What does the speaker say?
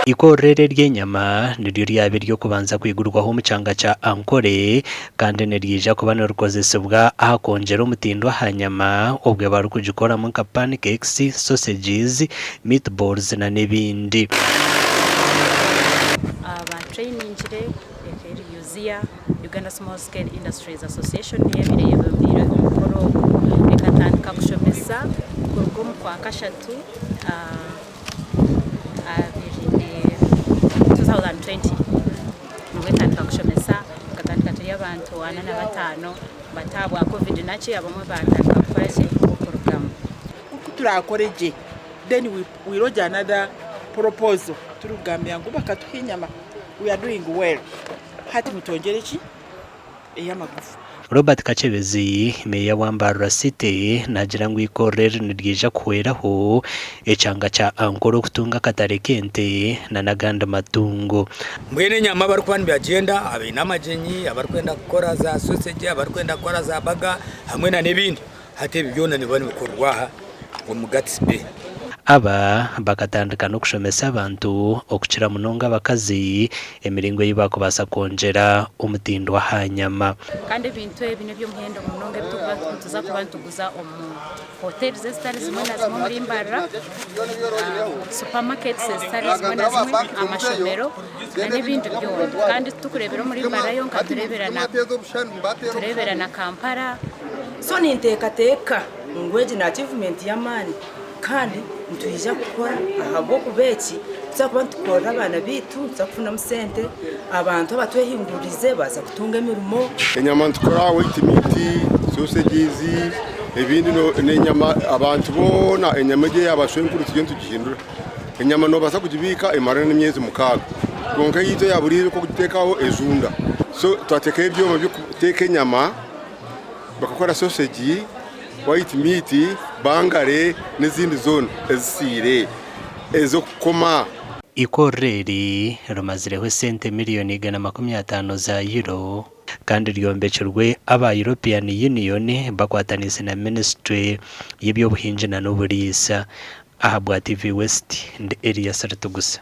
Eikorero eri ery'enyama niryo ryaba ery'okubanza kwigurwaho omu kyanga kya Ankole kandi niryija kuba nirikozesibwa aha kwongyera omutindo aha nyama obwe barikugikoramu nka pancakes, sausages, meatballs na n'ebindi. Batreiningire eka eri USIA, Uganda Small Scale Industries Association, niyo ebaire eyebembeire omukoro ogu. Ekatandika kushomesa kuruga omu Kwakashatu 2020 nibwo etandika kushomesa, tukatandika turi abantu ana na bataano but ahabwa covid naki abamwe baatandika kukora ki kurugamu. Ku turakore gye then we lodge another proposal turikugambira ngu bakatuha enyama we are doing well hati mutwongyere ki ey'amagufa. Robert Kakyebezi, Meeya wa Mbarara City naagira ngu eikorero eri niryija kuhweraho ekyanga kya Ankole okutunga akatare k'ente n'agandi matungo. Mbwenu enyama abarikuba nibagyenda abaine amagyenyi, abarikwenda kukora za sosegi, abarikwenda kukora za baga hamwe n'ebindi. Hati ebi byona nibiba nibikorerwa aha omu Gatsby. Aba bakatandika n'okushomesa abantu okukira munonga abakazi emiringo ei baakubaasa kwongyera omutindo aha nyama. Kandi ebintu ebi n'eby'omuhendo munonga ebi turikuba nituza kuba nituguza omu hotels ezitari zimwe na zimwe omuri Mbarara, supermarkets ezitari zimwe na zimwe, amashomero n'ebindi byona. Kandi titukureebera omuri Mbarara yonka tureebera na Kampala. So ninteekateeka ngu egi ni achievement y'amaani kandi nitwija kukora ahabw'okuba eki nituza kuba nitukorera abaana baitu, nituza kufunamu sente, abantu abatwehinguririze baaza kutunga emirimo. Enyama nitukora white meat, sausages, ebindi n'enyama abantu boona enyama egyo eya bashwenkuru turiyo nitugihindura. Enyama noobaasa kugibiika emare n'emyezi mukaaga kwonka eyaitu eya buriijo nk'okugiteekaho ejunda. So twateekaho ebyoma by'okuteeka enyama. Bakakora sosegi, white meat, bangare n'ezindi zoona ezisiire ez'okukoma. Eikorero eri rimazireho esente miriyoni 150 za Euro kandi ryombekirwe aba European Union bakwataniise na minisitule y'eby'obuhingi na n'oburiisa. Ahabwa TV West, ndi Elias Ritugusa.